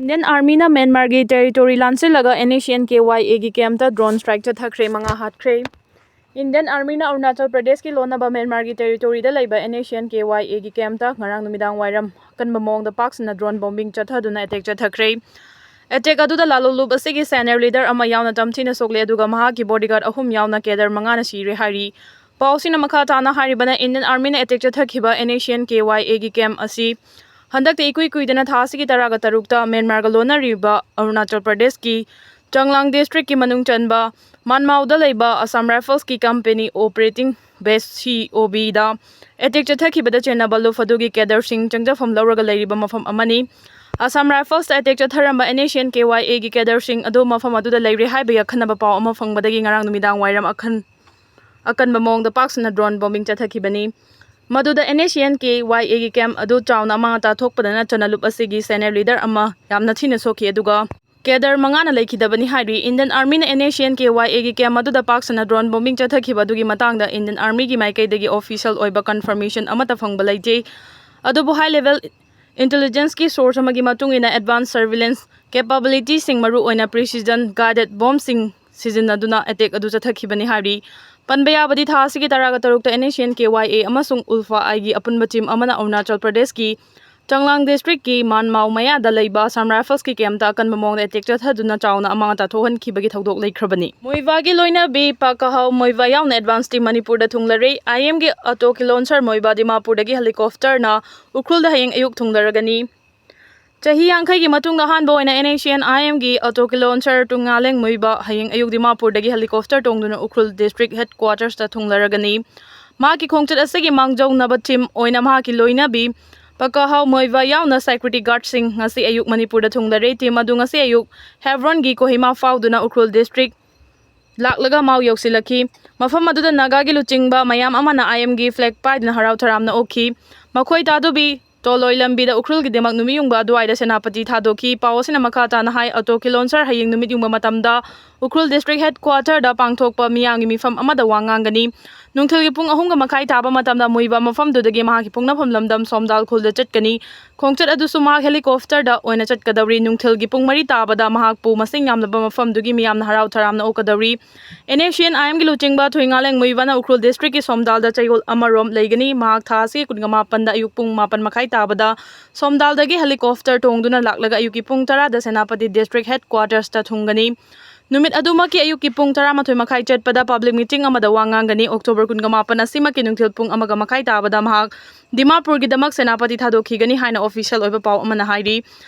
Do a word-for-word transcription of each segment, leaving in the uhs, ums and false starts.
Indian Armyꯅ Myanmarꯒꯤ territory ꯂꯥꯟꯁꯤꯜꯂꯒ NSCN-KYAꯒꯤ campꯇ drone strike ꯆꯠꯊꯈ꯭ꯔꯦ, ꯃꯉꯥ ꯍꯥꯠꯈ꯭ꯔꯦ꯫ Indian Armyꯅ Arunachal ꯄ꯭ꯔꯗꯦꯁꯀꯤ ꯂꯣꯟꯅꯕ Myanmarꯒꯤ territoryꯗ ꯂꯩꯕ NSCN-KYAꯒꯤ campꯇ ꯉꯔꯥꯡ ꯅꯨꯃꯤꯗꯥꯡ ꯋꯥꯏꯔꯝ ꯑꯀꯟꯕ ꯃꯑꯣꯡꯗ ꯄꯥꯛ ꯁꯟꯅ drone bombing ꯆꯠꯊꯗꯨꯅ attack ꯆꯠꯊꯈ꯭ꯔꯦ꯫ Attack ꯑꯗꯨꯗ ꯂꯥꯂꯣꯡꯂꯨꯞ ꯑꯁꯤꯒꯤ senior leader ꯑꯃ ꯌꯥꯎꯅ ꯇꯝꯊꯤꯅ ꯁꯣꯛꯂꯦ, ꯑꯗꯨꯒ ꯃꯍꯥꯛꯀꯤ bodyguard ꯑꯍꯨꯝ ꯌꯥꯎꯅ cadre ꯃꯉꯥꯅ ꯁꯤꯔꯦ ꯍꯥꯏꯔꯤ꯫ ꯄꯥꯎꯁꯤꯅ ꯃꯈꯥ ꯇꯥꯅ ꯍꯥꯏꯔꯤꯕꯅ, Indian Armyꯅ attack ꯆꯠꯊꯈꯤꯕ NSCN-KYAꯒꯤ camp ꯑꯁꯤ ꯍꯟꯗꯛꯇ ꯏꯀꯨꯏ ꯀꯨꯏꯗꯅ ꯊꯥ ꯑꯁꯤꯒꯤ ꯇꯔꯥꯒ ꯇꯔꯨꯛꯇ ꯃ꯭ꯌꯥꯟꯃꯥꯔꯒ ꯂꯣꯟꯅꯔꯤꯕ ꯑꯔꯨꯅꯥꯆꯜ ꯄ꯭ꯔꯗꯦꯁꯀꯤ ꯆꯥꯡꯂꯥꯡ districtꯀꯤ ꯃꯅꯨꯡ ꯆꯟꯕ ꯃꯥꯟꯃꯥꯎꯗ ꯂꯩꯕ Assam Riflesꯀꯤ company operating base, COBꯗ attack ꯆꯠꯊꯈꯤꯕꯗ ꯆꯦꯟꯅꯕ ꯂꯨꯞ ꯑꯗꯨꯒꯤ cadreꯁꯤꯡ ꯆꯪꯖꯐꯝ ꯂꯧꯔꯒ ꯂꯩꯔꯤꯕ ꯃꯐꯝ ꯑꯃꯅꯤ꯫ Assam Riflesꯇ attack ꯆꯠꯊꯔꯝꯕ NSCN-KYAꯒꯤ cadreꯁꯤꯡ ꯑꯗꯨ ꯃꯐꯝ ꯑꯗꯨꯗ ꯂꯩꯔꯦ ꯍꯥꯏꯕꯒꯤ ꯑꯈꯟꯅꯕ ꯄꯥꯎ ꯑꯃ ꯐꯪꯕꯗꯒꯤ ꯉꯔꯥꯡ ꯅꯨꯃꯤꯗꯥꯡ ꯋꯥꯏꯔꯝ ꯑꯈꯟ-, ꯑꯀꯟꯕ ꯃꯑꯣꯡꯗ ꯄꯥꯛ ꯁꯟꯅ drone bombing ꯆꯠꯊꯈꯤꯕꯅꯤ꯫ ꯃꯗꯨꯗ NSCN-KYAꯒꯤ camp ꯑꯗꯨ ꯆꯥꯎꯅ ꯑꯃꯥꯡ ꯑꯇꯥ ꯊꯣꯛꯄꯗ ꯅꯠꯇꯅ ꯂꯨꯞ ꯑꯁꯤꯒꯤ senior leader ꯑꯃ ꯌꯥꯝꯅ ꯊꯤꯅ ꯁꯣꯛꯈꯤ, ꯑꯗꯨꯒ cadre ꯃꯉꯥꯅ ꯂꯩꯈꯤꯗꯕꯅꯤ ꯍꯥꯏꯔꯤ꯫ Indian Armyꯅ NSCN-KYAꯒꯤ camp ꯑꯗꯨꯗ ꯄꯥꯛ ꯁꯟꯅ drone bombing ꯆꯠꯊꯈꯤꯕ ꯑꯗꯨꯒꯤ ꯃꯇꯥꯡꯗ Indian Armyꯒꯤ ꯃꯥꯏꯀꯩꯗꯒꯤ official ꯑꯣꯏꯕ confirmation ꯑꯃꯠꯇ ꯐꯪꯕ ꯂꯩꯇꯦ꯫ ꯑꯗꯨꯕꯨ high level intelligenceꯀꯤ source ꯑꯃꯒꯤ ꯃꯇꯨꯡ ꯏꯟꯅ advanced surveillance capabilityꯁꯤꯡ, ꯃꯔꯨꯑꯣꯏꯅ precision guided bombꯁꯤꯡ ꯁꯤꯖꯤꯟꯅꯗꯨꯅ attack ꯑꯗꯨ ꯆꯠꯊꯈꯤꯕꯅꯤ ꯍꯥꯏꯔꯤ꯫ ꯄꯟꯕ ꯌꯥꯕꯗꯤ ꯊꯥ ꯑꯁꯤꯒꯤ ꯇꯔꯥꯒ ꯇꯔꯨꯛꯇ NSCN-KYA ꯑꯃꯁꯨꯡ ULFA-Iꯒꯤ ꯑꯄꯨꯟꯕ team ꯑꯃꯅ ꯑꯔꯨꯅꯥꯆꯜ ꯄ꯭ꯔꯗꯦꯁꯀꯤ ꯆꯥꯡꯂꯥꯡ districtꯀꯤ ꯃꯥꯟꯃꯥꯎ ꯃꯌꯥꯗ ꯂꯩꯕ Assam Riflesꯀꯤ campꯇ ꯑꯀꯟꯕ ꯃꯑꯣꯡꯗ attack ꯆꯠꯊꯗꯨꯅ ꯆꯥꯎꯅ ꯑꯃꯥꯡ ꯑꯇꯥ ꯊꯣꯛꯍꯟꯈꯤꯕꯒꯤ ꯊꯧꯗꯣꯛ ꯂꯩꯈ꯭ꯔꯕꯅꯤ꯫ ꯃꯣꯏꯕꯥꯒꯤ ꯂꯣꯏꯅꯕꯤ ꯄꯥꯀꯥꯍꯥꯎ ꯃꯣꯏꯕꯥ ꯌꯥꯎꯅ advance team ꯃꯅꯤꯄꯨꯔꯗ ꯊꯨꯡꯂꯔꯦ꯫ IMꯒꯤ ꯑꯇꯣ ꯀꯤꯂꯣꯟꯁꯔ ꯃꯣꯏꯕꯥ ꯗꯤꯃꯥꯄꯨꯔꯗꯒꯤ helicopterꯅ ꯎꯈ꯭ꯔꯨꯜꯗ ꯍꯌꯦꯡ ꯑꯌꯨꯛ ꯊꯨꯡꯂꯔꯒꯅꯤ꯫ ꯆꯍꯤ ꯌꯥꯡꯈꯩꯒꯤ ꯃꯇꯨꯡꯗ ꯑꯍꯥꯟꯕ ꯑꯣꯏꯅ NSCN-IMꯒꯤ ꯑꯇꯣ ꯀꯤꯂꯣꯟꯁꯔ ꯇꯨꯡꯉꯥꯂꯦꯡ ꯃꯣꯏꯕꯥ ꯍꯌꯦꯡ ꯑꯌꯨꯛ ꯗꯤꯃꯥꯄꯨꯔꯗꯒꯤ helicopter ꯇꯣꯡꯗꯨꯅ ꯎꯈ꯭ꯔꯨꯜ district headquartersꯇ ꯊꯨꯡꯂꯔꯒꯅꯤ꯫ ꯃꯍꯥꯛꯀꯤ ꯈꯣꯡꯆꯠ ꯑꯁꯤꯒꯤ ꯃꯥꯡꯖꯧꯅꯕ team ꯑꯣꯏꯅ ꯃꯍꯥꯛꯀꯤ ꯂꯣꯏꯅꯕꯤ ꯄꯥꯀꯥꯍꯥꯎ ꯃꯣꯏꯕꯥ ꯌꯥꯎꯅ security guardꯁꯤꯡ ꯉꯁꯤ ꯑꯌꯨꯛ ꯃꯅꯤꯄꯨꯔꯗ ꯊꯨꯡꯂꯔꯦ꯫ Team ꯑꯗꯨ ꯉꯁꯤ ꯑꯌꯨꯛ Hebronꯒꯤ ꯀꯣꯍꯤꯃꯥ ꯐꯥꯎꯗꯨꯅ ꯎꯈ꯭ꯔꯨꯜ district ꯂꯥꯛꯂꯒ ꯃꯥꯎ ꯌꯧꯁꯤꯜꯂꯛꯈꯤ꯫ ꯃꯐꯝ ꯑꯗꯨꯗ ꯅꯥꯒꯥꯒꯤ ꯂꯨꯆꯤꯡꯕ ꯃꯌꯥꯝ ꯑꯃꯅ IMꯒꯤ flag ꯄꯥꯏꯗꯨꯅ ꯍꯔꯥꯎ ꯇꯔꯥꯝꯅ ꯑꯣꯛꯈꯤ꯫ ꯃꯈꯣꯏ ꯇꯥꯗꯨꯕꯤ ꯇꯣꯂꯣꯏ ꯂꯝꯕꯤꯗ ꯎꯈ꯭ꯔꯨꯜꯒꯤꯗꯃꯛ ꯅꯨꯃꯤꯠ ꯌꯨꯡꯕ ꯑꯗꯨꯋꯥꯏꯗ ꯁꯦꯅꯥꯄꯇꯤ ꯊꯥꯗꯣꯛꯈꯤ꯫ ꯄꯥꯎ ꯑꯁꯤꯅ ꯃꯈꯥ ꯇꯥꯅ ꯍꯥꯏ, ꯑꯇꯣ ꯀꯤꯂꯣꯟꯁꯔ ꯍꯌꯦꯡ ꯅꯨꯃꯤꯠ ꯌꯨꯡꯕ ꯃꯇꯝꯗ ꯎꯈ꯭ꯔꯨꯜ district headquarterꯗ ꯄꯥꯡꯊꯣꯛꯄ ꯃꯤꯌꯥꯝꯒꯤ ꯃꯤꯐꯝ ꯑꯃꯗ ꯋꯥ ꯉꯥꯡꯒꯅꯤ꯫ ꯅꯨꯡꯊꯤꯜꯒꯤ ꯄꯨꯡ ꯑꯍꯨꯝꯒ ꯃꯈꯥꯏ ꯇꯥꯕ ꯃꯇꯝꯗ ꯃꯨꯏꯕ ꯃꯐꯝꯗꯨꯗꯒꯤ ꯃꯍꯥꯛꯀꯤ ꯄꯣꯛꯅꯐꯝ ꯂꯝꯗꯝ ꯁꯣꯝꯗꯥꯜ ꯈꯨꯜꯗ ꯆꯠꯀꯅꯤ꯫ ꯈꯣꯡꯆꯠ ꯑꯗꯨꯁꯨ ꯃꯍꯥꯛ helicopter ꯗ ꯑꯣꯏꯅ ꯆꯠꯀꯗꯧꯔꯤ꯫ ꯅꯨꯡꯊꯤꯜꯒꯤ ꯄꯨꯡ ꯃꯔꯤ ꯇꯥꯕꯗ ꯃꯍꯥꯛꯄꯨ ꯃꯁꯤꯡ ꯌꯥꯝꯂꯕ ꯃꯐꯝꯗꯨꯒꯤ ꯃꯤꯌꯥꯝꯅ ꯍꯔꯥꯎ ꯇꯌꯥꯝꯅ ꯑꯣꯛꯀꯗꯧꯔꯤ꯫ NSCN-IM ꯒꯤ ꯂꯨꯆꯤꯡꯕ ꯊꯨꯏꯉꯥꯂꯦꯡ ꯃꯨꯏꯕꯅ ꯎꯈ꯭ꯔꯨꯜ district ꯀꯤ ꯁꯣꯝꯗꯥꯜꯗ ꯆꯌꯣꯜ ꯑꯃꯔꯣꯝ ꯂꯩꯒꯅꯤ꯫ ꯃꯍꯥꯛ ꯊꯥ ꯑꯁꯤꯒꯤ ꯀꯨꯟꯒ ꯃꯥꯄꯟꯗ ꯑꯌꯨꯛ ꯄꯨꯡ ꯃꯥꯄꯟ ꯃꯈꯥꯏ ꯇꯥꯕꯗ ꯁꯣꯝꯗꯥꯜꯗꯒꯤ helicopter ꯇꯣꯡꯗꯨꯅ ꯂꯥꯛꯂꯒ ꯑꯌꯨꯛꯀꯤ ꯄꯨꯡ ꯇꯔꯥꯗ ꯁꯦꯅꯥꯄꯇꯤ district headquarters ꯇ ꯊꯨꯡꯒꯅꯤ꯫ ꯅꯨꯃꯤꯠ ꯑꯗꯨꯃꯛꯀꯤ ꯑꯌꯨꯛꯀꯤ ꯄꯨꯡ ꯇꯔꯥꯃꯥꯊꯣꯏ ꯃꯈꯥꯏ ꯆꯠꯄꯗ public meeting ꯑꯃꯗ ꯋꯥ ꯉꯥꯡꯒꯅꯤ꯫ ꯑꯣꯛꯇꯣꯕꯔ ꯀꯨꯟꯒ ꯃꯥꯄꯟ ꯑꯁꯤꯃꯛꯀꯤ ꯅꯨꯡꯊꯤꯜ ꯄꯨꯡ ꯑꯃꯒ ꯃꯈꯥꯏ ꯇꯥꯕꯗ ꯃꯍꯥꯛ ꯗꯤꯃꯥꯄꯨꯔꯒꯤꯗꯃꯛ ꯁꯦꯅꯥꯄꯇꯤ ꯊꯥꯗꯣꯛꯈꯤꯒꯅꯤ ꯍꯥꯏꯅ official ꯑꯣꯏꯕ ꯄꯥꯎ ꯑꯃꯅ ꯍꯥꯏꯔꯤ꯫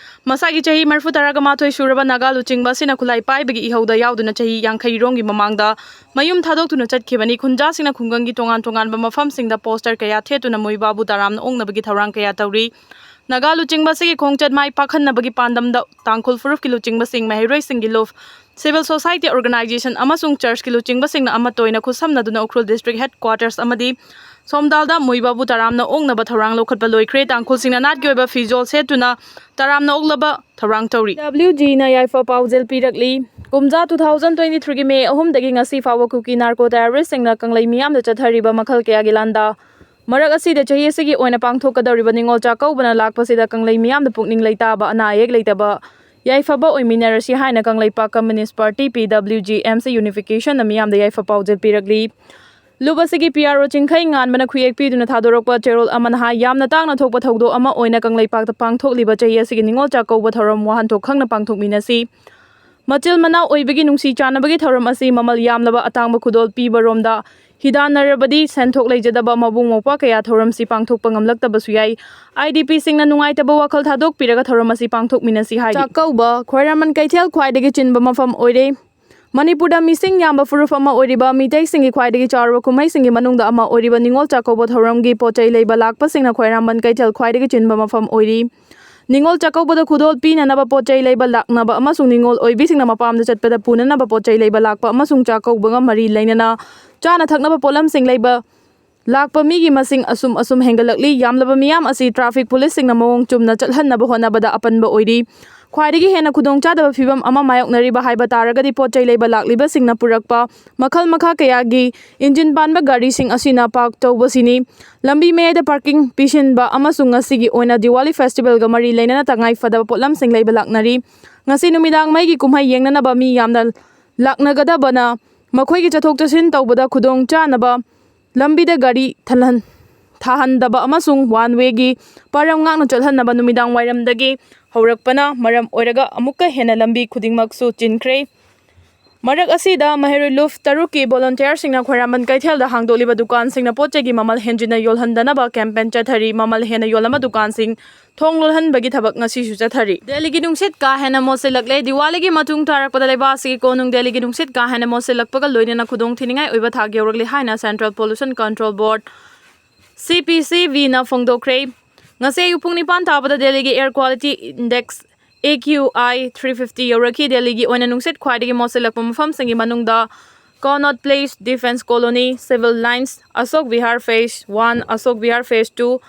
ꯃꯁꯥꯒꯤ ꯆꯍꯤ ꯃꯔꯤꯐꯨ ꯇꯔꯥꯒ ꯃꯥꯊꯣꯏ ꯁꯨꯔꯕ ꯅꯥꯒꯥ ꯂꯨꯆꯤꯡꯕ ꯑꯁꯤꯅ ꯈꯨꯠꯂꯥꯏ ꯄꯥꯏꯕꯒꯤ ꯏꯍꯧꯗ ꯌꯥꯎꯗꯨꯅ ꯆꯍꯤ ꯌꯥꯡꯈꯩ ꯔꯣꯝꯒꯤ ꯃꯃꯥꯡꯗ ꯃꯌꯨꯝ ꯊꯥꯗꯣꯛꯇꯨꯅ ꯆꯠꯈꯤꯕꯅꯤ꯫ ꯈꯨꯟꯖꯥꯁꯤꯡꯅ ꯈꯨꯡꯒꯪꯒꯤ ꯇꯣꯉꯥꯟ ꯇꯣꯉꯥꯟꯕ ꯃꯐꯝꯁꯤꯡꯗ poster ꯀꯌꯥ ꯊꯦꯠꯇꯨꯅ ꯃꯨꯏꯕꯥꯕꯨ ꯇꯔꯥꯝꯅ ꯑꯣꯛꯅꯕꯒꯤ ꯊꯧꯔꯥꯡ ꯀꯌꯥ ꯇꯧꯔꯤ꯫ ꯅꯥꯒꯥ ꯂꯨꯆꯤꯡꯕ ꯑꯁꯤꯒꯤ ꯈꯣꯡꯆꯠ ꯃꯥꯏ ꯄꯥꯛꯍꯟꯅꯕꯒꯤ ꯄꯥꯟꯗꯝꯗ ꯇꯥꯡꯈꯨꯜ ꯐꯨꯔꯨꯞꯀꯤ ꯂꯨꯆꯤꯡꯕꯁꯤꯡ, ꯃꯍꯩꯔꯣꯏꯁꯤꯡꯒꯤ ꯂꯨꯞ, civil society organization ꯑꯃꯁꯨꯡ church ꯀꯤ ꯂꯨꯆꯤꯡꯕꯁꯤꯡꯅ ꯑꯃꯠꯇ ꯑꯣꯏꯅ ꯈꯨꯠꯁꯝꯅꯗꯨꯅ ꯎꯈ꯭ꯔꯨꯜ district headquarters ꯑꯃꯗꯤ ꯁꯣꯝꯗꯥꯜꯗ ꯃꯨꯏꯕꯥꯕꯨ ꯇꯔꯥꯝꯅ ꯑꯣꯛꯅꯕ ꯊꯧꯔꯥꯡ ꯂꯧꯈꯠꯄ ꯂꯣꯏꯈ꯭ꯔꯦ꯫ ꯇꯥꯡꯈꯨꯜꯁꯤꯡꯅ ꯅꯥꯠꯀꯤ ꯑꯣꯏꯕ ꯐꯤꯖꯣꯜ ꯁꯦꯠꯇꯨꯅ ꯇꯔꯥꯝꯅ ꯑꯣꯛꯂꯕ ꯊꯧꯔꯥꯡ ꯇꯧꯔꯤ꯫ WG ꯅ ꯌꯥꯏꯐ ꯄꯥꯎꯖꯦꯜ ꯄꯤꯔꯛꯂꯤ꯫ ꯀꯨꯝꯖꯥ two thousand twenty three ꯒꯤ ꯃꯦ ꯑꯍꯨꯝꯗꯒꯤ ꯉꯁꯤ ꯐꯥꯎꯕ ꯀꯨꯀꯤ narco terrorist ꯁꯤꯡꯅ ꯀꯪꯂꯩ ꯃꯤꯌꯥꯝꯗ ꯆꯠꯊꯔꯤꯕ ꯃꯈꯜ ꯀꯌꯥꯒꯤ ꯂꯥꯟꯗꯥ ꯃꯔꯛ ꯑꯁꯤꯗ ꯆꯍꯤ ꯑꯁꯤꯒꯤ ꯑꯣꯏꯅ ꯄꯥꯡꯊꯣꯛꯀꯗꯧꯔꯤꯕ ꯅꯤꯉꯣꯜ ꯆꯥꯛꯀꯧꯕꯅ ꯂꯥꯛꯄꯁꯤꯗ ꯀꯪꯂꯩ ꯃꯤꯌꯥꯝꯗ ꯄꯨꯛꯅꯤꯡ ꯂꯩꯇꯥꯕ, ꯑꯅꯥ ꯑꯌꯦꯛ ꯂꯩꯇꯕ, ꯌꯥꯏꯐꯕ ꯑꯣꯏꯃꯤꯟꯅꯔꯁꯤ ꯍꯥꯏꯅ Kangleipak Communist Party, PWG, MC Unification ꯅ ꯃꯤꯌꯥꯝꯗ ꯌꯥꯏꯐ ꯄꯥꯎꯖꯦꯜ ꯄꯤꯔꯛꯂꯤ꯫ ꯂꯨꯞ ꯑꯁꯤꯒꯤ PRO ꯆꯤꯡꯈꯩ ꯉꯥꯟꯕꯅ ꯈꯨꯌꯦꯛ ꯄꯤꯗꯨꯅ ꯊꯥꯗꯣꯔꯛꯄ ꯆꯦꯔꯣꯜ ꯑꯃꯅ ꯍꯥꯏ, ꯌꯥꯝꯅ ꯇꯥꯡꯅ ꯊꯣꯛꯄ ꯊꯧꯗꯣꯛ ꯑꯃ ꯑꯣꯏꯅ ꯀꯪꯂꯩꯄꯥꯛꯇ ꯄꯥꯡꯊꯣꯛꯂꯤꯕ ꯆꯍꯤ ꯑꯁꯤꯒꯤ ꯅꯤꯉꯣꯜ ꯆꯥꯛꯀꯧꯕ ꯊꯧꯔꯝ ꯋꯥꯍꯟꯊꯣꯛ ꯈꯪꯅ ꯄꯥꯡꯊꯣꯛꯃꯤꯟꯅꯁꯤ꯫ ꯃꯆꯤꯜ ꯃꯅꯥꯎ ꯑꯣꯏꯕꯒꯤ ꯅꯨꯡꯁꯤ ꯆꯥꯟꯅꯕꯒꯤ ꯊꯧꯔꯝ ꯑꯁꯤ ꯃꯃꯜ ꯌꯥꯝꯂꯕ ꯑꯇꯥꯡꯕ ꯈꯨꯗꯣꯜ ꯄꯤꯕꯔꯣꯝꯗ ꯍꯤꯗꯥꯟꯅꯔꯕꯗꯤ ꯁꯦꯟꯊꯣꯛ ꯂꯩꯖꯗꯕ ꯃꯕꯨꯡ ꯃꯧꯄ꯭ꯋꯥ ꯀꯌꯥ ꯊꯧꯔꯝꯁꯤ ꯄꯥꯡꯊꯣꯛꯄ ꯉꯝꯂꯛꯇꯕꯁꯨ ꯌꯥꯏ꯫ IDP ꯁꯤꯡꯅ ꯅꯨꯡꯉꯥꯏꯇꯕ ꯋꯥꯈꯜ ꯊꯥꯗꯣꯛꯄꯤꯔꯒ ꯊꯧꯔꯝ ꯑꯁꯤ ꯄꯥꯡꯊꯣꯛꯃꯤꯟꯅꯁꯤ ꯍꯥꯏꯔꯤ꯫ ꯆꯥꯛꯀꯧꯕ, ꯈ꯭ꯋꯥꯏꯔꯝꯕꯟ ꯀꯩꯊꯦꯜ ꯈ꯭ꯋꯥꯏꯗꯒꯤ ꯆꯤꯟꯕ ꯃꯐꯝ ꯑꯣꯏꯔꯦ꯫ ꯃꯅꯤꯄꯨꯔꯗ ꯃꯤꯁꯤꯡ ꯌꯥꯝꯕ ꯐꯨꯔꯨꯞ ꯑꯃ ꯑꯣꯏꯔꯤꯕ ꯃꯤꯇꯩꯁꯤꯡꯒꯤ ꯈ꯭ꯋꯥꯏꯗꯒꯤ ꯆꯥꯎꯔꯕ ꯀꯨꯝꯍꯩꯁꯤꯡꯒꯤ ꯃꯅꯨꯡꯗ ꯑꯃ ꯑꯣꯏꯔꯤꯕ ꯅꯤꯉꯣꯜ ꯆꯥꯛꯀꯧꯕ ꯊꯧꯔꯝꯒꯤ ꯄꯣꯠ ꯆꯩ ꯂꯩꯕ ꯂꯥꯛꯄꯁꯤꯡꯅ ꯈ꯭ꯋꯥꯏꯔꯝꯕꯟ ꯀꯩꯊꯦꯜ ꯈ꯭ꯋꯥꯏꯗꯒꯤ ꯆꯤꯟꯕ ꯃꯐꯝ ꯑꯣꯏꯔꯤ꯫ ꯅꯤꯉꯣꯜ ꯆꯥꯛꯀꯧꯕꯗ ꯈꯨꯗꯣꯜ ꯄꯤꯅꯅꯕ ꯄꯣꯠ ꯆꯩ ꯂꯩꯕ ꯂꯥꯛꯅꯕ ꯑꯃꯁꯨꯡ ꯅꯤꯉꯣꯜ ꯑꯣꯏꯕꯤꯁꯤꯡꯅ ꯃꯄꯥꯝꯗ ꯆꯠꯄꯗ ꯄꯨꯅꯅꯕ ꯄꯣꯠ ꯆꯩ ꯂꯩꯕ ꯂꯥꯛꯄ ꯑꯃꯁꯨꯡ ꯆꯥꯛꯀꯧꯕꯒ ꯃꯔꯤ ꯂꯩꯅꯅ ꯆꯥꯅ ꯊꯛꯅꯕ ꯄꯣꯠꯂꯝꯁꯤꯡ ꯂꯩꯕ ꯂꯥꯛꯄ ꯃꯤꯒꯤ ꯃꯁꯤꯡ ꯑꯁꯨꯝ ꯑꯁꯨꯝ ꯍꯦꯟꯒꯠꯂꯛꯂꯤ꯫ ꯌꯥꯝꯂꯕ ꯃꯤꯌꯥꯝ ꯑꯁꯤ traffic police ꯁꯤꯡꯅ ꯃꯑꯣꯡ ꯆꯨꯝꯅ ꯆꯠꯍꯟꯅꯕ ꯍꯣꯠꯅꯕꯗ ꯑꯄꯟꯕ ꯑꯣꯏꯔꯤ꯫ ꯈ꯭ꯋꯥꯏꯗꯒꯤ ꯍꯦꯟꯅ ꯈꯨꯗꯣꯡꯆꯥꯗꯕ ꯐꯤꯕꯝ ꯑꯃ ꯃꯥꯌꯣꯛꯅꯔꯤꯕ ꯍꯥꯏꯕ ꯇꯥꯔꯒꯗꯤ ꯄꯣꯠ ꯆꯩ ꯂꯩꯕ ꯂꯥꯛꯂꯤꯕꯁꯤꯡꯅ ꯄꯨꯔꯛꯄ ꯃꯈꯜ ꯃꯈꯥ ꯀꯌꯥꯒꯤ ꯏꯟꯖꯤꯟ ꯄꯥꯟꯕ ꯒꯥꯔꯤꯁꯤꯡ ꯑꯁꯤꯅ ꯄꯥꯔꯛ ꯇꯧꯕꯁꯤꯅꯤ꯫ ꯂꯝꯕꯤ ꯃꯌꯥꯏꯗ ꯄꯥꯔꯀꯤꯡ ꯄꯤꯁꯤꯟꯕ ꯑꯃꯁꯨꯡ ꯉꯁꯤꯒꯤ ꯑꯣꯏꯅ ꯗꯤꯋꯥꯂꯤ ꯐꯦꯁꯇꯤꯚꯦꯜꯒ ꯃꯔꯤ ꯂꯩꯅꯅ ꯇꯉꯥꯏ ꯐꯗꯕ ꯄꯣꯠꯂꯝꯁꯤꯡ ꯂꯩꯕ ꯂꯥꯛꯅꯔꯤ꯫ ꯉꯁꯤ ꯅꯨꯃꯤꯗꯥꯡ ꯃꯩꯒꯤ ꯀꯨꯝꯍꯩ ꯌꯦꯡꯅꯅꯕ ꯃꯤ ꯌꯥꯝꯅ ꯂꯥꯛꯅꯒꯗꯕꯅ ꯃꯈꯣꯏꯒꯤ ꯆꯠꯊꯣꯛ ꯆꯠꯁꯤꯟ ꯇꯧꯕꯗ ꯈꯨꯗꯣꯡ ꯆꯥꯅꯕ ꯂꯝꯕꯤꯗ ꯒꯥꯔꯤ ꯊꯜꯍꯟ-, ꯊꯥꯍꯟꯗꯕ ꯑꯃꯁꯨꯡ ꯋꯥꯟ ꯋꯦꯒꯤ ꯄꯔꯝ ꯉꯥꯛꯅ ꯆꯠꯍꯟꯅꯕ ꯅꯨꯃꯤꯗꯥꯡ ꯋꯥꯏꯔꯝꯗꯒꯤ ꯍꯧꯔꯛꯄꯅ ꯃꯔꯝ ꯑꯣꯏꯔꯒ ꯑꯃꯨꯛꯀ ꯍꯦꯟꯅ ꯂꯝꯕꯤ ꯈꯨꯗꯤꯡꯃꯛꯁꯨ ꯆꯤꯟꯈ꯭ꯔꯦ꯫ ꯃꯔꯛ ꯑꯁꯤꯗ ꯃꯍꯩꯔꯣꯏ ꯂꯨꯞ ꯇꯔꯨꯛꯀꯤ ꯚꯣꯂꯨꯟꯇꯤꯌꯔꯁꯤꯡꯅ ꯈ꯭ꯋꯥꯏꯔꯝꯕꯟ ꯀꯩꯊꯦꯜꯗ ꯍꯥꯡꯗꯣꯛꯂꯤꯕ ꯗꯨꯀꯥꯟꯁꯤꯡꯅ ꯄꯣꯠ ꯆꯩꯒꯤ ꯃꯃꯜ ꯍꯦꯟꯖꯤꯟꯅ ꯌꯣꯜꯍꯟꯗꯅꯕ ꯀꯦꯝꯄꯦꯟ ꯆꯠꯊꯔꯤ꯫ ꯃꯃꯜ ꯍꯦꯟꯅ ꯌꯣꯜꯂꯝꯕ ꯗꯨꯀꯥꯟꯁꯤꯡ ꯊꯣꯡ ꯂꯣꯜꯍꯟꯕꯒꯤ ꯊꯕꯛ ꯉꯁꯤꯁꯨ ꯆꯠꯊꯔꯤ꯫ ꯗꯦꯜꯂꯤꯒꯤ ꯅꯨꯡꯁꯤꯠ ꯀꯥ ꯍꯦꯟꯅ ꯃꯣꯠꯁꯤꯜꯂꯛꯂꯦ꯫ ꯗꯤꯋꯥꯂꯤꯒꯤ ꯃꯇꯨꯡ ꯇꯥꯔꯛꯄꯗ ꯂꯩꯕꯥꯛ ꯑꯁꯤꯒꯤ ꯀꯣꯅꯨꯡ ꯗꯦꯜꯂꯤꯒꯤ ꯅꯨꯡꯁꯤꯠ ꯀꯥ ꯍꯦꯟꯅ ꯃꯣꯠꯁꯤꯜꯂꯛꯄꯒ ꯂꯣꯏꯅꯅ ꯈꯨꯗꯣꯡ ꯊꯤꯅꯤꯡꯉꯥꯏ ꯑꯣꯏꯕ ꯊꯥꯛ ꯌꯧꯔꯛꯂꯦ ꯍꯥꯏꯅ Central Pollution Control Board, C P C B ꯅ ꯐꯣꯡꯗꯣꯛꯈ꯭ꯔꯦ꯫ ꯉꯁꯤ ꯑꯌꯨꯛ ꯄꯨꯡ ꯅꯤꯄꯥꯟ ꯇꯥꯕꯗ ꯗꯦꯜꯂꯤꯒꯤ Air Quality Index, A Q I, three fifty ꯌꯧꯔꯛꯈꯤ꯫ ꯗꯦꯜꯂꯤꯒꯤ ꯑꯣꯏꯅ ꯅꯨꯡꯁꯤꯠ ꯈ꯭ꯋꯥꯏꯗꯒꯤ ꯃꯣꯠꯁꯤꯜꯂꯛꯄ ꯃꯐꯝꯁꯤꯡꯒꯤ ꯃꯅꯨꯡꯗ Connaught Place, Defence Colony, Civil Lines, Ashok Vihar Phase one, Ashok Vihar Phase two,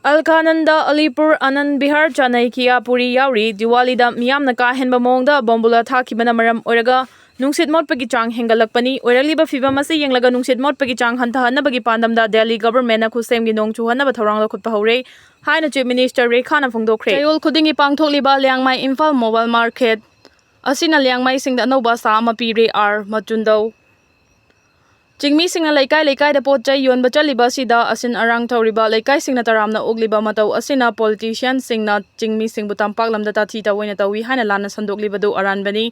Alkananda, Alipur, Anand Vihar, Chanakya, Puri ꯌꯥꯎꯔꯤ꯫ ꯗꯤꯋꯥꯂꯤꯗ ꯃꯤꯌꯥꯝꯅ ꯀꯥ ꯍꯦꯟꯕ ꯃꯑꯣꯡꯗ ꯕꯣꯝꯕꯨꯂꯥ ꯊꯥꯈꯤꯕꯅ ꯃꯔꯝ ꯑꯣꯏꯔꯒ ꯅꯨꯡꯁꯤꯠ ꯃꯣꯠꯄꯒꯤ ꯆꯥꯡ ꯍꯦꯟꯒꯠꯂꯛꯄꯅꯤ꯫ ꯑꯣꯏꯔꯛꯂꯤꯕ ꯐꯤꯚꯝ ꯑꯁꯤ ꯌꯦꯡꯂꯒ ꯅꯨꯡꯁꯤꯠ ꯃꯣꯠꯄꯒꯤ ꯆꯥꯡ ꯍꯟꯊꯍꯟꯅꯕꯒꯤ ꯄꯥꯟꯗꯝꯗ ꯗꯦꯜꯂꯤ ꯒꯚꯔꯟꯃꯦꯟꯠꯅ ꯈꯨꯠꯁꯦꯝꯒꯤ ꯅꯣꯡ ꯆꯨꯍꯟꯅꯕ ꯊꯧꯔꯥꯡ ꯂꯧꯈꯠꯄ ꯍꯧꯔꯦ ꯍꯥꯏꯅ Chief Minister ꯔꯦꯈꯥꯅ ꯐꯣꯡꯗꯣꯛꯈ꯭ꯔꯦ꯫ ꯆꯌꯣꯜ ꯈꯨꯗꯤꯡꯒꯤ ꯄꯥꯡꯊꯣꯛꯂꯤꯕ ꯂꯤꯌꯥꯡꯃꯩ ꯏꯝꯐꯥꯜ ꯃꯣꯕꯥꯏꯜ ꯃꯥꯔꯀꯦꯠ ꯑꯁꯤꯅ ꯂꯤꯌꯥꯡꯃꯩꯁꯤꯡꯗ ꯑꯅꯧꯕ ꯑꯥꯁꯥ ꯑꯃ ꯄꯤꯔꯦ, ꯑꯥꯔ ꯃꯆꯨꯟꯗꯧ꯫ ꯆꯤꯡꯃꯤꯁꯤꯡꯅ ꯂꯩꯀꯥꯏ ꯂꯩꯀꯥꯏꯗ ꯄꯣꯠ ꯆꯩ ꯌꯣꯟꯕ ꯆꯠꯂꯤꯕ ꯑꯁꯤꯗ ꯑꯁꯤꯟ ꯑꯔꯥꯡ ꯇꯧꯔꯤꯕ ꯂꯩꯀꯥꯏꯁꯤꯡꯅ ꯇꯔꯥꯝꯅ ꯑꯣꯛꯂꯤꯕ ꯃꯇꯧ ꯑꯁꯤꯅ ꯄꯣꯂꯤꯇꯤꯁꯤꯌꯥꯟꯁꯤꯡꯅ ꯆꯤꯡꯃꯤꯁꯤꯡꯕꯨ ꯇꯝꯄꯥꯛ ꯂꯝꯗ ꯇꯥꯊꯤ ꯇꯥꯑꯣꯏꯅ ꯇꯧꯏ ꯍꯥꯏꯅ ꯂꯥꯟꯅ ꯁꯟꯗꯣꯛꯂꯤꯕꯗꯨ ꯑꯔꯥꯟꯕꯅꯤ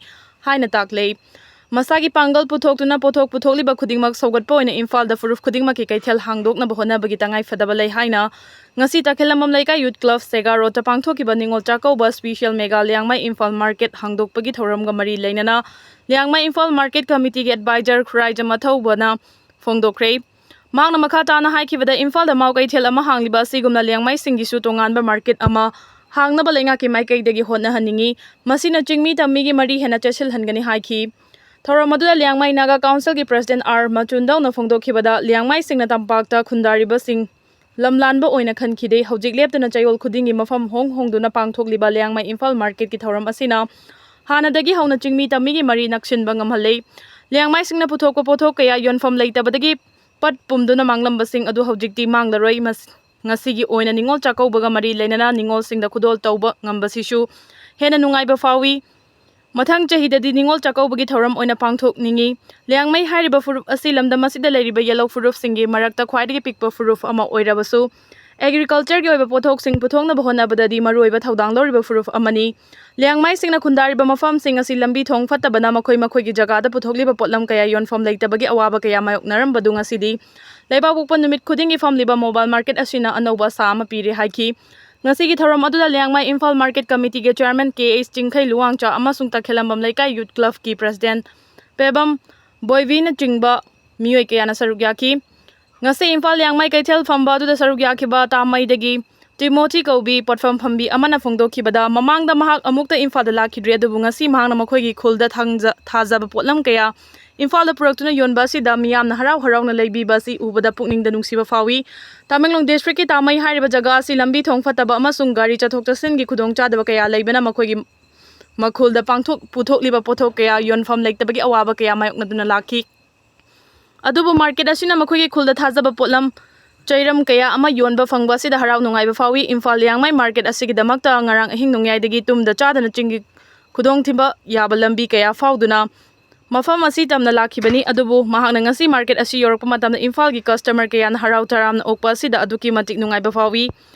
ꯍꯥꯏꯅ ꯇꯥꯛꯂꯦ꯫ ꯃꯁꯥꯒꯤ ꯄꯥꯡꯒꯜ ꯄꯨꯊꯣꯛꯇꯨꯅ ꯄꯣꯠꯊꯣꯛ ꯄꯨꯊꯣꯛꯂꯤꯕ ꯈꯨꯗꯤꯡꯃꯛ ꯁꯧꯒꯠꯄ ꯑꯣꯏꯅ ꯏꯝꯐꯥꯜꯗ ꯐꯨꯔꯨꯞ ꯈꯨꯗꯤꯡꯃꯛꯀꯤ ꯀꯩꯊꯦꯜ ꯍꯥꯡꯗꯣꯛꯅꯕ ꯍꯣꯠꯅꯕꯒꯤ ꯇꯉꯥꯏ ꯐꯗꯕ ꯂꯩ ꯍꯥꯏꯅ ꯉꯁꯤ ꯇꯈꯦꯂꯝꯕꯝ ꯂꯩꯀꯥꯏ ꯌꯨꯠ ꯀ꯭ꯂꯕ ꯁꯦꯒꯥ ꯔꯣꯗꯇ ꯄꯥꯡꯊꯣꯛꯈꯤꯕ ꯅꯤꯉꯣꯜ ꯆꯥꯛꯀꯧꯕ special mega Liyangmei Imphal market ꯍꯥꯡꯗꯣꯛꯄꯒꯤ ꯊꯧꯔꯝꯒ ꯃꯔꯤ ꯂꯩꯅꯅ ꯂꯤꯌꯥꯡꯃꯩ ꯏꯝꯐꯥꯜ ꯃꯥꯔꯀꯦꯠ ꯀꯃꯤꯇꯤꯒꯤ ꯑꯦꯗꯚꯥꯏꯖꯔ ꯈꯨꯔꯥꯏꯖꯝ ꯑꯊꯧꯕꯅ ꯐꯣꯡꯗꯣꯛꯈ꯭ꯔꯦ꯫ ꯃꯍꯥꯛꯅ ꯃꯈꯥ ꯇꯥꯅ ꯍꯥꯏꯈꯤꯕꯗ, ꯏꯝꯐꯥꯜꯗ ꯃꯥꯎ ꯀꯩꯊꯦꯜ ꯑꯃ ꯍꯥꯡꯂꯤꯕ ꯑꯁꯤꯒꯨꯝꯅ ꯂꯤꯌꯥꯡꯃꯩꯁꯤꯡꯒꯤꯁꯨ ꯇꯣꯉꯥꯟꯕ ꯃꯥꯔꯀꯦꯠ ꯑꯃ ꯍꯥꯡꯅꯕ ꯂꯩꯉꯥꯛꯀꯤ ꯃꯥꯏꯀꯩꯗꯒꯤ ꯍꯣꯠꯅꯍꯟꯅꯤꯡꯏ꯫ ꯃꯁꯤꯅ ꯆꯤꯡꯃꯤ ꯇꯝꯃꯤꯒꯤ ꯃꯔꯤ ꯍꯦꯟꯅ ꯆꯦꯠꯁꯤꯜꯍꯟꯒꯅꯤ ꯍꯥꯏꯈꯤ꯫ ꯊꯧꯔꯝ ꯑꯗꯨꯗ ꯂꯤꯌꯥꯡꯃꯩ ꯅꯥꯒꯥ ꯀꯥꯎꯟꯁꯤꯜꯒꯤ ꯄ꯭ꯔꯁꯤꯗꯦꯟꯠ ꯑꯥꯔ ꯃꯆꯨꯟꯗꯧꯅ ꯐꯣꯡꯗꯣꯛꯈꯤꯕꯗ, ꯂꯤꯌꯥꯡꯃꯩꯁꯤꯡꯅ ꯇꯝꯄꯥꯛꯇ ꯈꯨꯟꯗꯥꯔꯤꯕꯁꯤꯡ ꯂꯝꯂꯥꯟꯕ ꯑꯣꯏꯅ ꯈꯟꯈꯤꯗꯦ꯫ ꯍꯧꯖꯤꯛ ꯂꯦꯞꯇꯅ ꯆꯌꯣꯜ ꯈꯨꯗꯤꯡꯒꯤ ꯃꯐꯝ ꯍꯣꯡ ꯍꯣꯡꯗꯨꯅ ꯄꯥꯡꯊꯣꯛꯂꯤꯕ ꯂꯤꯌꯥꯡꯃꯩ ꯏꯝꯐꯥꯜ ꯃꯥꯔꯀꯦꯠꯀꯤ ꯊꯧꯔꯝ ꯑꯁꯤꯅ ꯍꯥꯟꯅꯗꯒꯤ ꯍꯧꯅ ꯆꯤꯡꯃꯤ ꯇꯝꯃꯤꯒꯤ ꯃꯔꯤ ꯅꯛꯁꯤꯟꯕ ꯉꯝꯍꯜꯂꯦ꯫ ꯂꯤꯌꯥꯡꯃꯩꯁꯤꯡꯅ ꯄꯨꯊꯣꯛꯄ ꯄꯣꯠꯊꯣꯛ ꯀꯌꯥ ꯌꯣꯟꯐꯝ ꯂꯩꯇꯕꯗꯒꯤ ꯄꯠ ꯄꯨꯝꯗꯨꯅ ꯃꯥꯡꯂꯝꯕꯁꯤꯡ ꯑꯗꯨ ꯍꯧꯖꯤꯛꯇꯤ ꯃꯥꯡꯂꯔꯣꯏ꯫ ꯃꯁ-, ꯉꯁꯤꯒꯤ ꯑꯣꯏꯅ ꯅꯤꯉꯣꯜ ꯆꯥꯛꯀꯧꯕꯒ ꯃꯔꯤ ꯂꯩꯅꯅ ꯅꯤꯉꯣꯜꯁꯤꯡꯗ ꯈꯨꯗꯣꯜ ꯇꯧꯕ ꯉꯝꯕꯁꯤꯁꯨ ꯍꯦꯟꯅ ꯅꯨꯡꯉꯥꯏꯕ ꯐꯥꯎꯏ꯫ ꯃꯊꯪ ꯆꯍꯤꯗꯗꯤ ꯅꯤꯉꯣꯜ ꯆꯥꯛꯀꯧꯕꯒꯤ ꯊꯧꯔꯝ ꯑꯣꯏꯅ ꯄꯥꯡꯊꯣꯛꯅꯤꯡꯏ꯫ ꯂꯤꯌꯥꯡꯃꯩ ꯍꯥꯏꯔꯤꯕ ꯐꯨꯔꯨꯞ ꯑꯁꯤ ꯂꯝꯗꯝ ꯑꯁꯤꯗ ꯂꯩꯔꯤꯕ ꯌꯦꯜꯍꯧ ꯐꯨꯔꯨꯞꯁꯤꯡꯒꯤ ꯃꯔꯛꯇ ꯈ꯭ꯋꯥꯏꯗꯒꯤ ꯄꯤꯛꯄ ꯐꯨꯔꯨꯞ ꯑꯃ ꯑꯣꯏꯔꯕꯁꯨ, ꯑꯦꯒ꯭ꯔꯤꯀꯜꯆꯔꯒꯤ ꯑꯣꯏꯕ ꯄꯣꯠꯊꯣꯛꯁꯤꯡ ꯄꯨꯊꯣꯛꯅꯕ ꯍꯣꯠꯅꯕꯗꯗꯤ ꯃꯔꯨꯑꯣꯏꯕ ꯊꯧꯗꯥꯡ ꯂꯧꯔꯤꯕ ꯐꯨꯔꯨꯞ ꯑꯃꯅꯤ꯫ ꯂꯤꯌꯥꯡꯃꯩꯁꯤꯡꯅ ꯈꯨꯟꯗꯥꯔꯤꯕ ꯃꯐꯝꯁꯤꯡ ꯑꯁꯤ ꯂꯝꯕꯤ ꯊꯣꯡ ꯐꯠꯇꯕꯅ ꯃꯈꯣꯏ ꯃꯈꯣꯏꯒꯤ ꯖꯒꯥꯗ ꯄꯨꯊꯣꯛꯂꯤꯕ ꯄꯣꯠꯂꯝ ꯀꯌꯥ ꯌꯣꯟꯐꯝ ꯂꯩꯇꯕꯒꯤ ꯑꯋꯥꯕ ꯀꯌꯥ ꯃꯥꯌꯣꯛꯅꯔꯝꯕꯗꯨ ꯉꯁꯤꯗꯤ ꯂꯩꯕꯥꯛꯄꯣꯛꯄ ꯅꯨꯃꯤꯠ ꯈꯨꯗꯤꯡꯒꯤ ꯐꯝꯂꯤꯕ ꯃꯣꯕꯥꯏꯜ ꯃꯥꯔꯀꯦꯠ ꯑꯁꯤꯅ ꯑꯅꯧꯕ ꯑꯁꯥ ꯑꯃ ꯄꯤꯔꯦ ꯍꯥꯏꯈꯤ꯫ ꯉꯁꯤꯒꯤ ꯊꯧꯔꯝ ꯑꯗꯨꯗ ꯂꯤꯌꯥꯡꯃꯩ ꯏꯝꯐꯥꯜ ꯃꯥꯔꯀꯦꯠ ꯀꯃꯤꯇꯤꯒꯤ ꯆꯤꯌꯔꯃꯦꯟ ꯀꯦ ꯑꯩꯆ ꯆꯤꯡꯈꯩ ꯂꯨꯋꯥꯡꯆꯥ ꯑꯃꯁꯨꯡ ꯇꯈꯦꯂꯝꯕꯝ ꯂꯩꯀꯥꯏ ꯌꯨꯠ ꯀ꯭ꯂꯕꯀꯤ ꯄ꯭ꯔꯦꯁꯤꯗꯦꯟꯠ ꯄꯦꯕꯝ ꯕꯣꯏꯕꯤꯅꯆꯤꯡꯕ ꯃꯤꯑꯣꯏ ꯀꯌꯥꯅ ꯁꯔꯨꯛ ꯌꯥꯈꯤ꯫ ꯉꯁꯤ ꯏꯝꯐꯥꯜ ꯂꯤꯌꯥꯡꯃꯩ ꯀꯩꯊꯦꯜ ꯐꯝꯕ ꯑꯗꯨꯗ ꯁꯔꯨꯛ ꯌꯥꯈꯤꯕ ꯇꯥꯃꯩꯗꯒꯤ ꯇꯤꯃꯣꯊꯤ ꯀꯧꯕꯤ ꯄꯣꯠꯐꯝ ꯐꯝꯕꯤ ꯑꯃꯅ ꯐꯣꯡꯗꯣꯛꯈꯤꯕꯗ, ꯃꯃꯥꯡꯗ ꯃꯍꯥꯛ ꯑꯃꯨꯛꯇ ꯏꯝꯐꯥꯜꯗ ꯂꯥꯛꯈꯤꯗ꯭ꯔꯦ, ꯑꯗꯨꯕꯨ ꯉꯁꯤ ꯃꯍꯥꯛꯅ ꯃꯈꯣꯏꯒꯤ ꯈꯨꯜꯗ ꯊꯥꯡꯖ-, ꯊꯥꯖꯕ ꯄꯣꯠꯂꯝ ꯀꯌꯥ ꯏꯝꯐꯥꯜꯗ ꯄꯨꯔꯛꯇꯨꯅ ꯌꯣꯟꯕ ꯑꯁꯤꯗ ꯃꯤꯌꯥꯝꯅ ꯍꯔꯥꯎ ꯍꯔꯥꯎꯅ ꯂꯩꯕꯤꯕ ꯑꯁꯤ ꯎꯕꯗ ꯄꯨꯛꯅꯤꯡꯗ ꯅꯨꯡꯁꯤꯕ ꯐꯥꯎꯏ꯫ ꯇꯃꯦꯡꯂꯣꯡ ꯗꯤꯁꯇ꯭ꯔꯤꯛꯀꯤ ꯇꯥꯃꯩ ꯍꯥꯏꯔꯤꯕ ꯖꯒꯥ ꯑꯁꯤ ꯂꯝꯕꯤ ꯊꯣꯡ ꯐꯠꯇꯕ ꯑꯃꯁꯨꯡ ꯒꯥꯔꯤ ꯆꯠꯊꯣꯛ ꯆꯠꯁꯤꯟꯒꯤ ꯈꯨꯗꯣꯡꯆꯥꯗꯕ ꯀꯌꯥ ꯂꯩꯕꯅ ꯃꯈꯣꯏꯒꯤ ꯃꯈꯨꯜꯗ ꯄꯥꯡꯊꯣꯛ-, ꯄꯨꯊꯣꯛꯂꯤꯕ ꯄꯣꯠꯊꯣꯛ ꯀꯌꯥ ꯌꯣꯟꯐꯝ ꯂꯩꯇꯕꯒꯤ ꯑꯋꯥꯕ ꯀꯌꯥ ꯃꯥꯌꯣꯛꯅꯗꯨꯅ ꯂꯥꯛꯈꯤ꯫ ꯑꯗꯨꯕꯨ ꯃꯥꯔꯀꯦꯠ ꯑꯁꯤꯅ ꯃꯈꯣꯏꯒꯤ ꯈꯨꯜꯗ ꯊꯥꯖꯕ ꯄꯣꯠꯂꯝ ꯆꯩꯔꯝ ꯀꯌꯥ ꯑꯃ ꯌꯣꯟꯕ ꯐꯪꯕ ꯑꯁꯤꯗ ꯍꯔꯥꯎ ꯅꯨꯡꯉꯥꯏꯕ ꯐꯥꯎꯏ꯫ ꯏꯝꯐꯥꯜ ꯂꯤꯌꯥꯡꯃꯩ ꯃꯥꯔꯀꯦꯠ ꯑꯁꯤꯒꯤꯗꯃꯛꯇ ꯉꯔꯥꯡ ꯑꯍꯤꯡ ꯅꯣꯡꯌꯥꯏꯗꯒꯤ ꯇꯨꯝꯗ ꯆꯥꯗꯅ ꯆꯤꯡꯒꯤ ꯈꯨꯗꯣꯡꯊꯤꯕ ꯌꯥꯕ ꯂꯝꯕꯤ ꯀꯌꯥ ꯐꯥꯎꯗꯨꯅ ꯃꯐꯝ ꯑꯁꯤ ꯇꯝꯅ ꯂꯥꯛꯈꯤꯕꯅꯤ, ꯑꯗꯨꯕꯨ ꯃꯍꯥꯛꯅ ꯉꯁꯤ ꯃꯥꯔꯀꯦꯠ ꯑꯁꯤ ꯌꯧꯔꯛꯄ ꯃꯇꯝꯗ ꯏꯝꯐꯥꯜꯒꯤ ꯀꯁꯇꯃꯔ ꯀꯌꯥꯅ ꯍꯔꯥꯎ ꯇꯔꯥꯝꯅ ꯑꯣꯛꯄ ꯑꯁꯤꯗ ꯑꯗꯨꯛꯀꯤ ꯃꯇꯤꯛ ꯅꯨꯡꯉꯥꯏꯕ ꯐꯥꯎꯏ꯫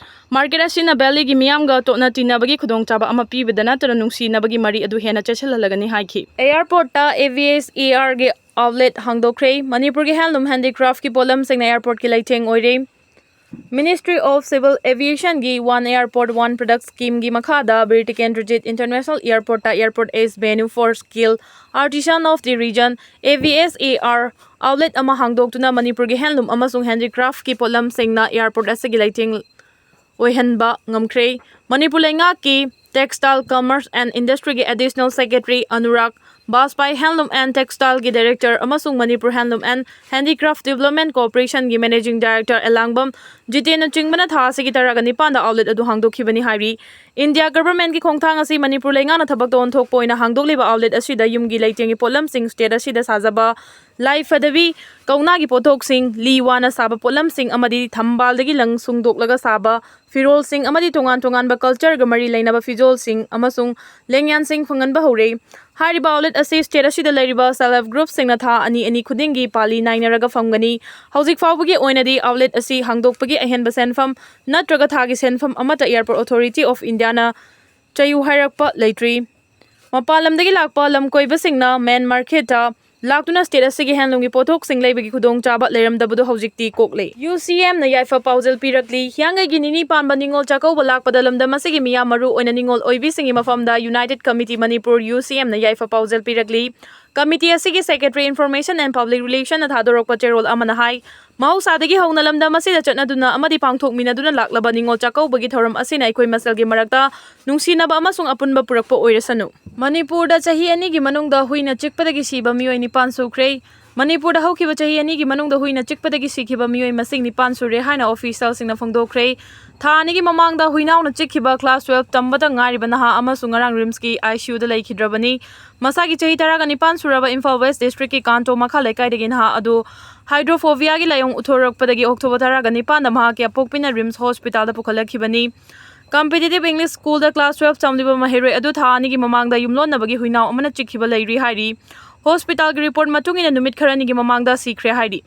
ꯃꯥꯔꯀꯦꯠ ꯑꯁꯤꯅ ꯚꯦꯂꯤꯒꯤ ꯃꯤꯌꯥꯝꯒ ꯇꯣꯠꯅ ꯇꯤꯟꯅꯕꯒꯤ ꯈꯨꯗꯣꯡꯆꯥꯕ ꯑꯃ ꯄꯤꯕꯗ ꯅꯠꯇꯅ ꯅꯨꯡꯁꯤꯅꯕꯒꯤ ꯃꯔꯤ ꯑꯗꯨ ꯍꯦꯟꯅ ꯆꯦꯠꯁꯤꯜꯍꯜꯂꯒꯅꯤ ꯍꯥꯏꯈꯤ꯫ ꯑꯦꯌꯥꯔꯄꯣꯔꯠꯇ ꯑꯦ ꯚꯤ ꯑꯦꯁ ꯑꯦ ꯑꯥꯔꯒꯤ ꯑꯥꯎꯠꯂꯦꯠ ꯍꯥꯡꯗꯣꯛꯈ꯭ꯔꯦ꯫ ꯃꯅꯤꯄꯨꯔꯒꯤ ꯍꯦꯟꯂꯨꯝ ꯍꯦꯟꯗꯤꯀ꯭ꯔꯥꯐꯀꯤ ꯄꯣꯠꯂꯝꯁꯤꯡꯅ ꯑꯦꯌꯥꯔꯄꯣꯔꯠꯀꯤ ꯂꯩꯇꯦꯡ ꯑꯣꯏꯔꯦ꯫ Ministry of Civil Aviationꯒꯤ One Airport One Product Schemeꯒꯤ ꯃꯈꯥꯗ ꯕꯤꯔ ꯇꯤꯀꯦꯟꯗ꯭ꯔꯖꯤꯠ International Airportꯇ Airport East Venue for Skill Artisan of the Region, A V S A R, outlet ꯑꯃ ꯍꯥꯡꯗꯣꯛꯇꯨꯅ ꯃꯅꯤꯄꯨꯔꯒꯤ ꯍꯦꯟꯂꯨꯝ ꯑꯃꯁꯨꯡ ꯍꯦꯟꯗꯤꯀ꯭ꯔꯥꯐꯀꯤ ꯄꯣꯠꯂꯝꯁꯤꯡꯅ ꯑꯦꯌꯥꯔꯄꯣꯔꯠ ꯑꯁꯤꯒꯤ ꯂꯩꯇꯦꯡ ꯑꯣꯏꯍꯟꯕ ꯉꯝꯈ꯭ꯔꯦ꯫ ꯃꯅꯤꯄꯨꯔ ꯂꯩꯉꯥꯛꯀꯤ Textile, Commerce and Industryꯒꯤ Additional Secretary Anurag ꯕꯥꯖꯄꯥꯏ Handloom and Textileꯒꯤ Director ꯑꯃꯁꯨꯡ Manipur Handloom and Handicraft Development Corporationꯒꯤ Managing Director ꯑꯦꯂꯥꯡꯕꯝ ꯖꯤꯇꯦꯟꯅꯆꯤꯡꯕꯅ ꯊꯥ ꯑꯁꯤꯒꯤ ꯇꯔꯥꯒ ꯅꯤꯄꯥꯟꯗ outlet ꯑꯗꯨ ꯍꯥꯡꯗꯣꯛꯈꯤꯕꯅꯤ ꯍꯥꯏꯔꯤ꯫ ꯏꯟꯗꯤꯌꯥ governmentꯀꯤ ꯈꯣꯡꯊꯥꯡ ꯑꯁꯤ ꯃꯅꯤꯄꯨꯔ ꯂꯩꯉꯥꯛꯅ ꯊꯕꯛ ꯇꯧꯍꯟꯊꯣꯛꯄ ꯑꯣꯏꯅ ꯍꯥꯡꯗꯣꯛꯂꯤꯕ outlet ꯑꯁꯤꯗ ꯌꯨꯝꯒꯤ ꯂꯩꯇꯦꯡꯒꯤ ꯄꯣꯠꯂꯝꯁꯤꯡ, state ꯑꯁꯤꯗ ꯁꯥꯖꯕ ꯂꯥꯏ ꯐꯗꯕꯤ, ꯀꯧꯅꯥꯒꯤ ꯄꯣꯠꯊꯣꯛꯁꯤꯡ, ꯂꯤ ꯋꯥꯅ ꯁꯥꯕ ꯄꯣꯠꯂꯝꯁꯤꯡ ꯑꯃꯗꯤ ꯊꯝꯕꯥꯜꯗꯒꯤ ꯂꯪ ꯁꯨꯡꯗꯣꯛꯂꯒ ꯁꯥꯕ ꯐꯤꯔꯣꯜꯁꯤꯡ ꯑꯃꯗꯤ ꯇꯣꯉꯥꯟ ꯇꯣꯉꯥꯟꯕ cultureꯒ ꯃꯔꯤ ꯂꯩꯅꯕ ꯐꯤꯖꯣꯜꯁꯤꯡ ꯑꯃꯁꯨꯡ ꯂꯦꯡꯌꯥꯟꯁꯤꯡ ꯐꯪꯍꯟꯕ ꯍꯧꯔꯦ꯫ ꯍꯥꯏꯔꯤꯕ outlet ꯑꯁꯤ state ꯑꯁꯤꯗ ꯂꯩꯔꯤꯕ self help groupꯁꯤꯡꯅ ꯊꯥ ꯑꯅꯤ ꯑꯅꯤ ꯈꯨꯗꯤꯡꯒꯤ ꯄꯥꯂꯤ ꯅꯥꯏꯅꯔꯒ ꯐꯝꯒꯅꯤ꯫ ꯍꯧꯖꯤꯛ ꯐꯥꯎꯕꯒꯤ ꯑꯣꯏꯅꯗꯤ outlet ꯑꯁꯤ ꯍꯥꯡꯗꯣꯛꯄꯒꯤ ꯑꯍꯦꯟꯕ ꯁꯦꯟꯐꯝ ꯅꯠꯇ꯭ꯔꯒ ꯊꯥꯒꯤ ꯁꯦꯟꯐꯝ ꯑꯃꯠꯇ Airport Authority of Indiaꯅ ꯆꯌꯨ ꯍꯥꯏꯔꯛꯄ ꯂꯩꯇ꯭ꯔꯤ꯫ ꯃꯄꯥꯟ ꯂꯝꯗꯒꯤ ꯂꯥꯛꯄ ꯂꯝꯀꯣꯏꯕꯁꯤꯡꯅ main marketꯇ ꯂꯥꯛꯇꯨꯅ state ꯑꯁꯤꯒꯤ handloomꯒꯤ ꯄꯣꯠꯊꯣꯛꯁꯤꯡ ꯂꯩꯕꯒꯤ ꯈꯨꯗꯣꯡꯆꯥꯕ ꯂꯩꯔꯝꯗꯕꯗꯨ ꯍꯧꯖꯤꯛꯇꯤ ꯀꯣꯛꯂꯦ꯫ UCMꯅ ꯌꯥꯏꯐ ꯄꯥꯎꯖꯦꯜ ꯄꯤꯔꯛꯂꯤ꯫ ꯍꯤꯌꯥꯡꯒꯩꯒꯤ ꯅꯤꯅꯤ ꯄꯥꯟꯕ ꯅꯤꯉꯣꯜ ꯆꯥꯛꯀꯧꯕ ꯂꯥꯛꯄꯗ ꯂꯝꯗꯝ ꯑꯁꯤꯒꯤ ꯃꯤꯌꯥꯝ, ꯃꯔꯨ ꯑꯣꯏꯅ ꯅꯤꯉꯣꯜ ꯑꯣꯏꯕꯤꯁꯤꯡꯒꯤ ꯃꯐꯝꯗ United Committee Manipur, UCMꯅ ꯌꯥꯏꯐ ꯄꯥꯎꯖꯦꯜ ꯄꯤꯔꯛꯂꯤ꯫ Committee ꯑꯁꯤꯒꯤ Secretary Information and Public Relationꯅ ꯊꯥꯗꯣꯔꯛꯄ ꯆꯦꯔꯣꯜ ꯑꯃꯅ ꯍꯥꯏ, ꯃꯍꯧꯁꯥꯗꯒꯤ ꯍꯧꯅ ꯂꯝꯗꯝ ꯑꯁꯤꯗ ꯆꯠꯅꯗꯨꯅ ꯑꯃꯗꯤ ꯄꯥꯡꯊꯣꯛꯃꯤꯟꯅꯗꯨꯅ ꯂꯥꯛꯂꯕ ꯅꯤꯉꯣꯜ ꯆꯥꯛꯀꯧꯕꯒꯤ ꯊꯧꯔꯝ ꯑꯁꯤꯅ ꯑꯩꯈꯣꯏ ꯃꯁꯦꯜꯒꯤ ꯃꯔꯛꯇ ꯅꯨꯡꯁꯤꯅꯕ ꯑꯃꯁꯨꯡ ꯑꯄꯨꯟꯕ ꯄꯨꯔꯛꯄ ꯑꯣꯏꯔꯁꯅꯨ꯫ ꯃꯅꯤꯄꯨꯔꯗ ꯆꯍꯤ ꯑꯅꯤꯒꯤ ꯃꯅꯨꯡꯗ ꯍꯨꯏꯅ ꯆꯤꯛꯄꯗꯒꯤ ꯁꯤꯕ ꯃꯤꯑꯣꯏ ꯅꯤꯄꯥꯟ ꯁꯨꯈ꯭ꯔꯦ꯫ ꯃꯅꯤꯄꯨꯔꯗ ꯍꯧꯈꯤꯕ ꯆꯍꯤ ꯑꯅꯤꯒꯤ ꯃꯅꯨꯡꯗ ꯍꯨꯏꯅ ꯆꯤꯛꯄꯗꯒꯤ ꯁꯤꯈꯤꯕ ꯃꯤꯑꯣꯏ ꯃꯁꯤꯡ ꯅꯤꯄꯥꯟ ꯁꯨꯔꯦ ꯍꯥꯏꯅ officialꯁꯤꯡꯅ ꯐꯣꯡꯗꯣꯛꯈ꯭ꯔꯦ꯫ ꯊꯥ ꯑꯅꯤꯒꯤ ꯃꯃꯥꯡꯗ ꯍꯨꯏꯅꯥꯎꯅ ꯆꯤꯛꯈꯤꯕ class twelve ꯇꯝꯕꯗ ꯉꯥꯏꯔꯤꯕ ꯅꯍꯥ ꯑꯃꯁꯨ ꯉꯔꯥꯡ RIMSꯀꯤ ICUꯗ ꯂꯩꯈꯤꯗ꯭ꯔꯕꯅꯤ꯫ ꯃꯁꯥꯒꯤ ꯆꯍꯤ ꯇꯔꯥꯒ ꯅꯤꯄꯥꯟ ꯁꯨꯔꯕ ꯏꯝꯐꯥꯜ West Districtꯀꯤ ꯀꯥꯟꯇꯣ ꯃꯈꯥ ꯂꯩꯀꯥꯏꯗꯒꯤ ꯅꯍꯥ ꯑꯗꯨ hydrophobiaꯒꯤ ꯂꯥꯏꯑꯣꯡ ꯎꯠꯊꯣꯔꯛꯄꯗꯒꯤ October ꯇꯔꯥꯒ ꯅꯤꯄꯥꯟꯗ ꯃꯍꯥꯛꯀꯤ ꯑꯄꯣꯛꯄꯤꯅ RIMS hospitalꯗ ꯄꯨꯈꯠꯂꯛꯈꯤꯕꯅꯤ꯫ Competitive English Schoolꯗ class twelve ꯇꯝꯂꯤꯕ ꯃꯍꯩꯔꯣꯏ ꯑꯗꯨ ꯊꯥ ꯑꯅꯤꯒꯤ ꯃꯃꯥꯡꯗ ꯌꯨꯝꯂꯣꯟꯅꯕꯒꯤ ꯍꯨꯏꯅꯥꯎ ꯑꯃꯅ ꯆꯤꯛꯈꯤꯕ ꯂꯩꯔꯤ ꯍꯥꯏꯔꯤ꯫ Hospitalꯒꯤ report ꯃꯇꯨꯡ ꯏꯟꯅ ꯅꯨꯃꯤꯠ ꯈꯔꯅꯤꯒꯤ ꯃꯃꯥꯡꯗ ꯁꯤꯈ꯭ꯔꯦ ꯍꯥꯏꯔꯤ꯫